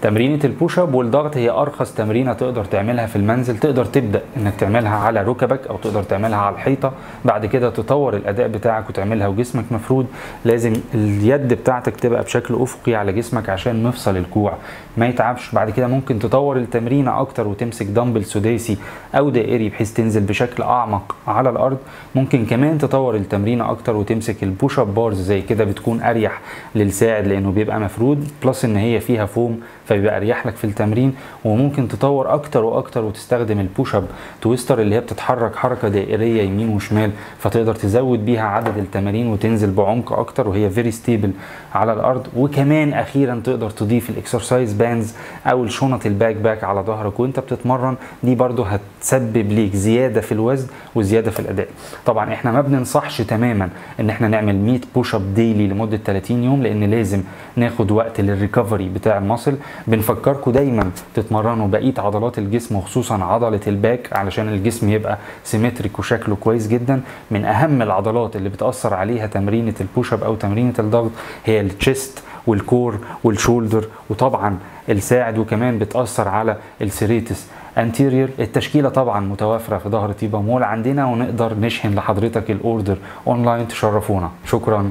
تمرينة ال push up والضغط هي ارخص تمرينة تقدر تعملها في المنزل. تقدر تبدأ انك تعملها على ركبك او تقدر تعملها على الحيطة، بعد كده تطور الاداء بتاعك وتعملها وجسمك مفرود. لازم اليد بتاعتك تبقى بشكل افقي على جسمك عشان مفصل الكوع ما يتعبش. بعد كده ممكن تطور التمرينة اكتر وتمسك دمبل سداسي او دائري بحيث تنزل بشكل اعمق على الارض. ممكن كمان تطور التمرينة اكتر وتمسك ال push up bars زي كده، بتكون اريح للساعد لانه بيبقى مفرود، plus ان هي فيها فوم فبيبقى اريح لك في التمرين. وممكن تطور اكتر واكتر وتستخدم ال push up twister اللي هي بتتحرك حركة دائريه يمين وشمال، فتقدر تزود بيها عدد التمارين وتنزل بعمق اكتر، وهي very stable على الارض. وكمان اخيرا تقدر تضيف ال exercise bands او الشنط ال backpack على ظهرك وانت بتتمرن، دي برضو هتسبب ليك زيادة في الوزن وزيادة في الاداء. طبعا احنا ما بننصحش تماما ان احنا نعمل 100 push up daily لمدة 30 يوم، لان لازم ناخد وقت لل recovery بتاع ال muscle. بنفكركم دايما تتمرنوا بقية عضلات الجسم وخصوصا عضلة ال back علشان الجسم يبقى symmetric وشكله كويس جدا. من اهم العضلات اللي بتاثر عليها تمرينه ال push up او تمرينه الضغط هي ال chest وال core وال shoulder وطبعا الساعد، وكمان بتاثر على ال serratus anterior. التشكيلة طبعا متوافره في ظهر طيبة مول عندنا، ونقدر نشحن لحضرتك ال order online. تشرفونا، شكرا.